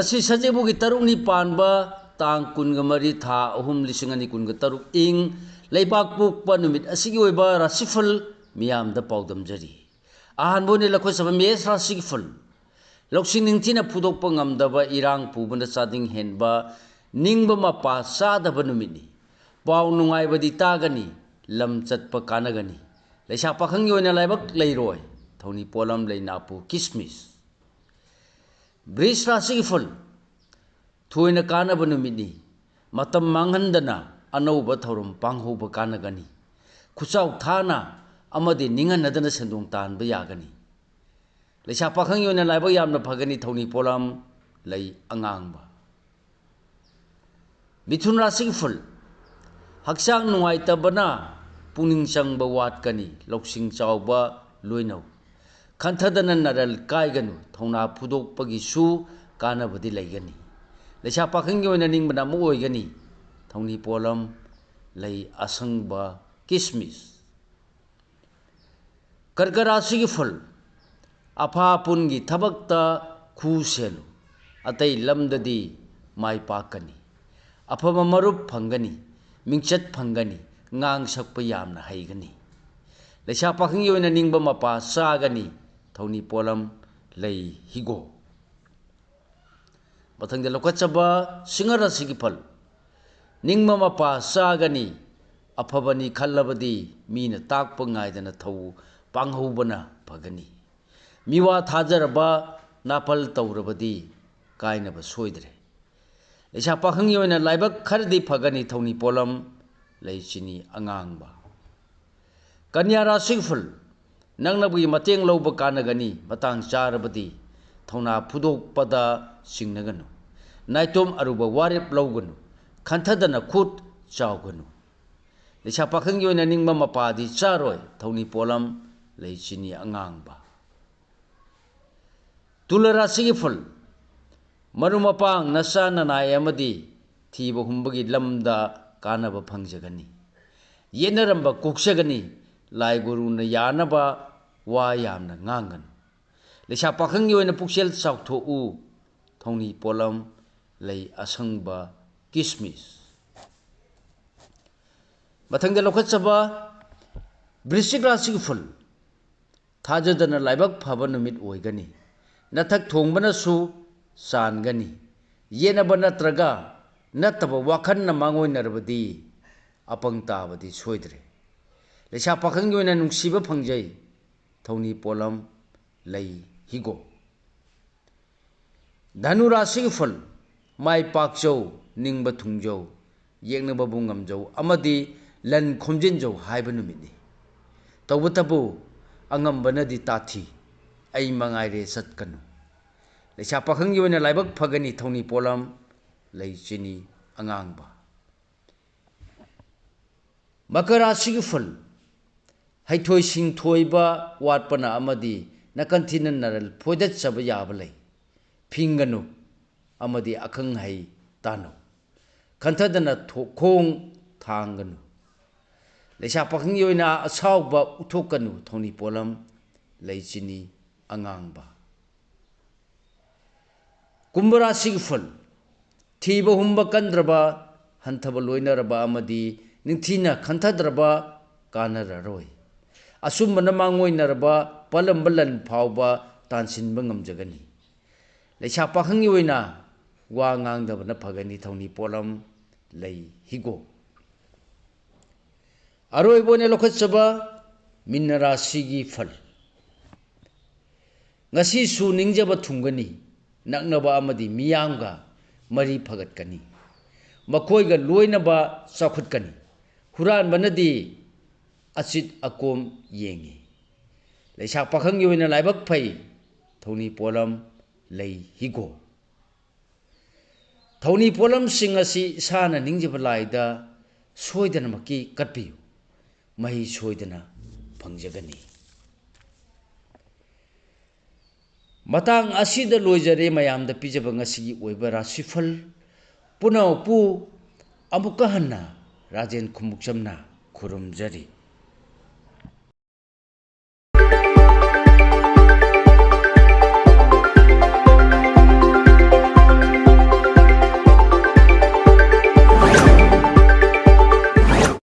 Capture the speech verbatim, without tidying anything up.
ꯉꯁꯤ ꯁꯖꯤꯕꯨꯒꯤ ꯇꯔꯨꯛꯅꯤ ꯄꯥꯟꯕ, ꯇꯥꯡ ꯀꯨꯟꯒ ꯃꯔꯤ, ꯊꯥ ꯑꯍꯨꯝ, ꯂꯤꯁꯤꯡ ꯑꯅꯤ ꯀꯨꯟꯒ ꯇꯔꯨꯛ ꯏꯪ ꯂꯩꯕꯥꯛ ꯄꯣꯛꯄ ꯅꯨꯃꯤꯠ ꯑꯁꯤꯒꯤ ꯑꯣꯏꯕ ꯔꯥꯁꯤꯐꯜ ꯃꯤꯌꯥꯝꯗ ꯄꯥꯎꯗꯝꯖꯔꯤ꯫ ꯑꯍꯥꯟꯕ ꯑꯣꯏꯅ ꯂꯧꯈꯠꯆꯕ ꯃꯦꯁ ꯔꯥꯁꯤꯒꯤ ꯐꯜ꯫ ꯂꯧꯁꯤꯡ ꯅꯤꯡꯊꯤꯅ ꯐꯨꯗꯣꯛꯄ ꯉꯝꯗꯕ, ꯏꯔꯥꯡ ꯄꯨꯕꯅ ꯆꯥꯗꯤꯡ ꯍꯦꯟꯕ, ꯅꯤꯡꯕ ꯃꯄꯥ ꯆꯥꯗꯕ ꯅꯨꯃꯤꯠꯅꯤ꯫ ꯄꯥꯎ ꯅꯨꯡꯉꯥꯏꯕꯗꯤ ꯇꯥꯒꯅꯤ, ꯂꯝ ꯆꯠꯄ ꯀꯥꯟꯅꯒꯅꯤ꯫ ꯂꯩꯁꯥ ꯄꯥꯈꯪꯒꯤ ꯑꯣꯏꯅ ꯂꯥꯏꯕꯛ ꯂꯩꯔꯣꯏ꯫ ꯊꯧꯅꯤ ꯄꯣꯠꯂꯝ ꯂꯩ ꯅꯥꯄꯨ ꯀꯤꯁꯃꯤꯁ꯫ ꯕ꯭ꯔꯤꯖ ꯔꯥꯁꯤꯒꯤ ꯐꯜ꯫ ꯊꯣꯏꯅ ꯀꯥꯟꯅꯕ ꯅꯨꯃꯤꯠꯅꯤ꯫ ꯃꯇꯝ ꯃꯥꯡꯍꯟꯗꯅ ꯑꯅꯧꯕ ꯊꯧꯔꯝ ꯄꯥꯡꯍꯧꯕ ꯀꯥꯟꯅꯒꯅꯤ꯫ ꯈꯨꯠꯆꯥꯎ ꯊꯥꯅ ꯑꯃꯗꯤ ꯅꯤꯡꯍꯟꯅꯗꯅ ꯁꯦꯟꯗꯣꯡ ꯇꯥꯟꯕ ꯌꯥꯒꯅꯤ꯫ ꯂꯩꯁꯥ ꯄꯥꯈꯪꯒꯤ ꯑꯣꯏꯅ ꯂꯥꯏꯕꯛ ꯌꯥꯝꯅ ꯐꯒꯅꯤ꯫ ꯊꯧꯅꯤ ꯄꯣꯠꯂꯝ ꯂꯩ ꯑꯉꯥꯡꯕ꯫ ꯃꯤꯊꯨꯟ ꯔꯥꯁꯤꯒꯤ ꯐꯜ꯫ ꯍꯛꯆꯥꯡ ꯅꯨꯡꯉꯥꯏꯇꯕꯅ ꯄꯨꯛꯅꯤꯡ ꯆꯪꯕ ꯋꯥꯠꯀꯅꯤ꯫ ꯂꯧꯁꯤꯡ ꯆꯥꯎꯕ ꯂꯣꯏꯅꯧ꯫ ꯈꯟꯊꯗꯅ ꯅꯔꯜ ꯀꯥꯏꯒꯅꯨ꯫ ꯊꯧꯅꯥ ꯐꯨꯗꯣꯛꯄꯒꯤꯁꯨ ꯀꯥꯟꯅꯕꯗꯤ ꯂꯩꯒꯅꯤ꯫ ꯂꯩꯁꯥ ꯄꯥꯈꯪꯒꯤ ꯑꯣꯏꯅ ꯅꯤꯡꯕꯅ ꯑꯃ ꯑꯣꯏꯒꯅꯤ꯫ ꯊꯧꯅꯤ ꯄꯣꯠꯂꯝ ꯂꯩ ꯑꯁꯪꯕ ꯀꯤꯁꯃꯤꯁ꯫ ꯀꯔꯀ ꯔꯥꯁꯤꯒꯤ ꯐꯜ꯫ ꯑꯐꯥ ꯑꯄꯨꯟꯒꯤ ꯊꯕꯛꯇ ꯈꯨ ꯁꯦꯜꯂꯨ꯫ ꯑꯇꯩ ꯂꯝꯗꯗꯤ ꯃꯥꯏ ꯄꯥꯛꯀꯅꯤ꯫ ꯑꯐꯕ ꯃꯔꯨꯞ ꯐꯪꯒꯅꯤ꯫ ꯃꯤꯡꯆꯠ ꯐꯪꯒꯅꯤ꯫ ꯉꯥꯡ ꯁꯛꯄ ꯌꯥꯝꯅ ꯍꯩꯒꯅꯤ꯫ ꯂꯩꯁꯥ ꯄꯥꯈꯪꯒꯤ ꯑꯣꯏꯅ ꯅꯤꯡꯕ ꯃꯄꯥ ꯆꯥꯒꯅꯤ꯫ ꯊꯧꯅꯤ ꯄꯣꯠꯂꯝ ꯂꯩ ꯍꯤꯒꯣꯛ꯫ ꯃꯊꯪꯗ ꯂꯧꯈꯠꯆꯕ ꯁꯤꯡꯍ ꯔꯥꯁꯤꯒꯤ ꯐꯜ꯫ ꯅꯤꯡꯕ ꯃꯄꯥ ꯆꯥꯒꯅꯤ꯫ ꯑꯐꯕꯅꯤ ꯈꯜꯂꯕꯗꯤ ꯃꯤꯅ ꯇꯥꯛꯄ ꯉꯥꯏꯗꯅ ꯊꯧ ꯄꯥꯡꯍꯧꯕꯅ ꯐꯒꯅꯤ꯫ ꯃꯤꯋꯥ ꯊꯥꯖꯔꯕ ꯅꯥꯄꯜ ꯇꯧꯔꯕꯗꯤ ꯀꯥꯏꯅꯕ ꯁꯣꯏꯗ꯭ꯔꯦ꯫ ꯂꯩꯁꯥ ꯄꯥꯈꯪꯒꯤ ꯑꯣꯏꯅ ꯂꯥꯏꯕꯛ ꯈꯔꯗꯤ ꯐꯒꯅꯤ꯫ ꯊꯧꯅꯤ ꯄꯣꯠꯂꯝ ꯂꯩ ꯆꯤꯅꯤ ꯑꯉꯥꯡꯕ꯫ ꯀꯟꯌꯥ ꯔꯥꯁꯤꯒꯤ ꯐꯜ꯫ ꯅꯛꯅꯕꯒꯤ ꯃꯇꯦꯡ ꯂꯧꯕ ꯀꯥꯟꯅꯒꯅꯤ꯫ ꯃꯇꯥꯡ ꯆꯥꯔꯕꯗꯤ ꯊꯧꯅꯥ ꯐꯨꯗꯣꯛꯄꯗ ꯆꯤꯡꯅꯒꯅꯨ꯫ ꯅꯥꯏꯇꯣꯝ ꯑꯔꯨꯕ ꯋꯥꯔꯦꯞ ꯂꯧꯒꯅꯨ꯫ ꯈꯟꯊꯗꯅ ꯈꯨꯠ ꯆꯥꯎꯒꯅꯨ꯫ ꯂꯩꯁꯥ ꯄꯥꯈꯪꯒꯤ ꯑꯣꯏꯅ ꯅꯤꯡꯕ ꯃꯄꯥꯗꯤ ꯆꯥꯔꯣꯏ꯫ ꯊꯧꯅꯤ ꯄꯣꯠꯂꯝ ꯂꯩ ꯆꯤꯅꯤ ꯑꯉꯥꯡꯕ꯫ ꯇꯨꯂ ꯔꯥꯁꯤꯒꯤ ꯐꯜ꯫ ꯃꯔꯨꯞ ꯃꯄꯥꯡ, ꯅꯆꯥ ꯅꯅꯥꯏ ꯑꯃꯗꯤ ꯊꯤꯕ ꯍꯨꯝꯕꯒꯤ ꯂꯝꯗ ꯀꯥꯟꯅꯕ ꯐꯪꯖꯒꯅꯤ꯫ ꯌꯦꯠꯅꯔꯝꯕ ꯀꯣꯛꯆꯒꯅꯤ꯫ ꯂꯥꯏ ꯒꯨꯔꯨꯅ ꯌꯥꯅꯕ ꯋꯥ ꯌꯥꯝꯅ ꯉꯥꯡꯒꯅꯨ꯫ ꯂꯩꯁꯥ ꯄꯥꯈꯪꯒꯤ ꯑꯣꯏꯅ ꯄꯨꯛꯆꯦꯜ ꯆꯥꯎꯊꯣꯛꯎ꯫ ꯊꯧꯅꯤ ꯄꯣꯠꯂꯝ, ꯂꯩ ꯑꯁꯪꯕ, ꯀꯤꯁꯃꯤꯁ꯫ ꯃꯊꯪꯗ ꯂꯧꯈꯠꯆꯕ ꯕ꯭ꯔꯤꯁꯤꯛ ꯔꯥꯁꯤꯒꯤ ꯐꯨꯜ, ꯊꯥꯖꯗꯅ ꯂꯥꯏꯕꯛ ꯐꯕ ꯅꯨꯃꯤꯠ ꯑꯣꯏꯒꯅꯤ꯫ ꯅꯊꯛ ꯊꯣꯡꯕꯅꯁꯨ ꯆꯥꯟꯒꯅꯤ꯫ ꯌꯦꯠꯅꯕ ꯅꯠꯇ꯭ꯔꯒ ꯅꯠꯇꯕ ꯋꯥꯈꯜꯅ ꯃꯥꯡꯑꯣꯏꯅꯔꯕꯗꯤ ꯑꯄꯪ ꯇꯥꯕꯗꯤ ꯁꯣꯏꯗ꯭ꯔꯦ꯫ ꯂꯩꯁꯥ ꯄꯥꯈꯪꯒꯤ ꯑꯣꯏꯅ ꯅꯨꯡꯁꯤꯕ ꯐꯪꯖꯩ꯫ ꯊꯧꯅꯤ ꯄꯣꯠꯂꯝ, ꯂꯩ ꯍꯤꯒꯣꯛ꯫ ꯙꯅꯨ ꯔꯥꯁꯤꯒꯤ ꯐꯨꯜ, ꯃꯥꯏ ꯄꯥꯛꯆꯧ, ꯅꯤꯡꯕ ꯊꯨꯡꯖꯧ, ꯌꯦꯛꯅꯕꯕꯨ ꯉꯝꯖꯧ ꯑꯃꯗꯤ ꯂꯟ ꯈꯣꯝꯖꯤꯟꯖꯧ ꯍꯥꯏꯕ ꯅꯨꯃꯤꯠꯅꯤ꯫ ꯇꯧꯕꯇꯕꯨ ꯑꯉꯝꯕꯅꯗꯤ ꯇꯥꯊꯤ, ꯑꯩ ꯃꯉꯥꯏꯔꯦ ꯆꯠꯀꯅꯨ꯫ ꯂꯩꯁꯥ ꯄꯥꯈꯪꯒꯤ ꯑꯣꯏꯅ ꯂꯥꯏꯕꯛ ꯐꯒꯅꯤ꯫ ꯊꯧꯅꯤ ꯄꯣꯠꯂꯝ, ꯂꯩ ꯆꯤꯅꯤ ꯑꯉꯥꯡꯕ꯫ ꯃꯀꯔ ꯔꯥꯁꯤꯒꯤ ꯐꯨꯜ, ꯍꯩꯊꯣꯏ ꯁꯤꯡꯊꯣꯏꯕ ꯋꯥꯠꯄꯅ ꯑꯃꯗꯤ ꯅꯥꯀꯟ ꯊꯤꯅ ꯅꯔꯜ ꯐꯣꯏꯗꯠꯆꯕ ꯌꯥꯕ ꯂꯩ꯫ ꯐꯤꯡꯒꯅꯨ ꯑꯃꯗꯤ ꯑꯈꯪ ꯑꯍꯩ ꯇꯥꯟꯅꯧ꯫ ꯈꯟꯊꯗꯅ ꯊꯣ-, ꯈꯣꯡ ꯊꯥꯡꯒꯅꯨ꯫ ꯂꯩꯁꯥ ꯄꯥꯈꯪꯒꯤ ꯑꯣꯏꯅ ꯑꯁꯥꯎꯕ ꯎꯠꯊꯣꯛꯀꯅꯨ꯫ ꯊꯧꯅꯤ ꯄꯣꯠꯂꯝ, ꯂꯩ ꯆꯤꯅꯤ ꯑꯉꯥꯡꯕ꯫ ꯀꯨꯝꯚ ꯔꯥꯁꯤꯒꯤ ꯐꯨꯜ, ꯊꯤꯕ ꯍꯨꯝꯕ ꯀꯟꯗ꯭ꯔꯕ, ꯍꯟꯊꯕ ꯂꯣꯏꯅꯔꯕ ꯑꯃꯗꯤ ꯅꯤꯡꯊꯤꯅ ꯈꯟꯊꯗ꯭ꯔꯕ ꯀꯥꯟꯅꯔꯔꯣꯏ꯫ ꯑꯆꯨꯝꯕꯅ ꯃꯥꯡꯑꯣꯏꯅꯔꯕ ꯄꯜꯂꯝꯕ ꯂꯟ ꯐꯥꯎꯕ ꯇꯥꯟꯁꯤꯟꯕ ꯉꯝꯖꯒꯅꯤ꯫ ꯂꯩꯁꯥ ꯄꯥꯈꯪꯒꯤ ꯑꯣꯏꯅ ꯋꯥ ꯉꯥꯡꯗꯕꯅ ꯐꯒꯅꯤ꯫ ꯊꯧꯅꯤ ꯄꯣꯠꯂꯝ, ꯂꯩ ꯍꯤꯒꯣꯛ꯫ ꯑꯔꯣꯏꯕ ꯑꯣꯏꯅ ꯂꯧꯈꯠꯆꯕ ꯃꯤꯟꯅ ꯔꯥꯁꯤꯒꯤ ꯐꯜ꯫ ꯉꯁꯤꯁꯨ ꯅꯤꯡꯖꯕ ꯊꯨꯡꯒꯅꯤ, ꯅꯛꯅꯕ ꯑꯃꯗꯤ ꯃꯤꯌꯥꯝꯒ ꯃꯔꯤ ꯐꯒꯠꯀꯅꯤ, ꯃꯈꯣꯏꯒ ꯂꯣꯏꯅꯕ ꯆꯥꯎꯈꯠꯀꯅꯤ꯫ ꯍꯨꯔꯥꯟꯕꯅꯗꯤ ꯑꯆꯤꯠ ꯑꯀꯣꯝ ꯌꯦꯡꯉꯤ꯫ ꯂꯩꯁꯥ ꯄꯥꯈꯪꯒꯤ ꯑꯣꯏꯅ ꯂꯥꯏꯕꯛ ꯐꯩ, ꯊꯧꯅꯤ ꯄꯣꯠꯂꯝ, ꯂꯩ ꯍꯤꯒꯣꯛ꯫ ꯊꯧꯅꯤ ꯄꯣꯠꯂꯝꯁꯤꯡ ꯑꯁꯤ ꯏꯁꯥꯅ ꯅꯤꯡꯖꯕ ꯂꯥꯏꯗ ꯁꯣꯏꯗꯅꯃꯛꯀꯤ ꯀꯠꯄꯤꯌꯨ, ꯃꯍꯩ ꯁꯣꯏꯗꯅ ꯐꯪꯖꯒꯅꯤ꯫ ꯃꯇꯥꯡ ꯑꯁꯤꯗ ꯂꯣꯏꯖꯔꯦ ꯃꯌꯥꯝꯗ ꯄꯤꯖꯕ ꯉꯁꯤꯒꯤ ꯑꯣꯏꯕ ꯔꯥꯁꯤꯐꯜ꯫ ꯄꯨꯝꯅꯃꯛꯄꯨ ꯑꯃꯨꯛꯀ ꯍꯟꯅ ꯔꯥꯖꯦꯟ ꯈꯨꯃꯨꯛꯆꯝꯅ ꯈꯨꯔꯨꯝꯖꯔꯤ꯫